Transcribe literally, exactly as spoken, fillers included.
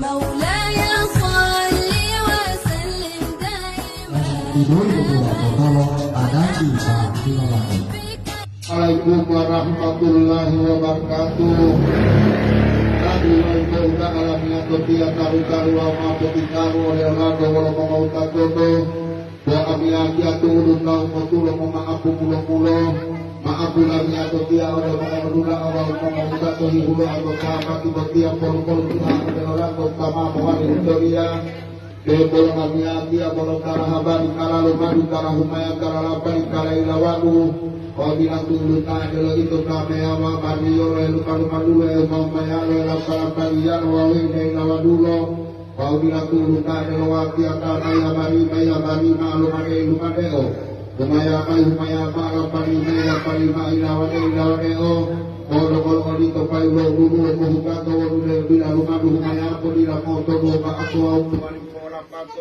مولاي صل وسلم دائما Tidur beberapa tolong ada di saat lagi. Assalamualaikum warahmatullahi wabarakatuh. Kami wau Uda alamiyato tiya taru-taru wawu ma potitaru ode olanto wolo mongowutato. Bo amiyatiya tu'udu tawu motulo moma'apu mulo-mulo, ma'apu lamiyatotiya ode mongodula'a wawu mongowutato hihuloa to sabati botiya polu-polu tiya ode olanto ta ma mowali hutoliya. Debolo amiyatiya bolo ta lahabari ta lalomadu ta lahumaya ta lalapali ta lailawadu, wawu dila tu'udu ta delo ito ta meyawa bariyo lo helupa-lupadulo hemomayalo helapa-lapaliyalo wawu heilawadulo. Wawu dila tu'udu ta delo watiya ta ma yabari-, ma yabari ma'o lumade-, lumadeo. Humaya mayi humaya ma'o lapali mayi lapali ma'o ilawane-, ilawaneo. Bolo-bolo odito payu lo duluwo mohutanto wonu deu dila lumadu humaya podila mo'otoduwo ma'o tuwawu mowali po'olapanto.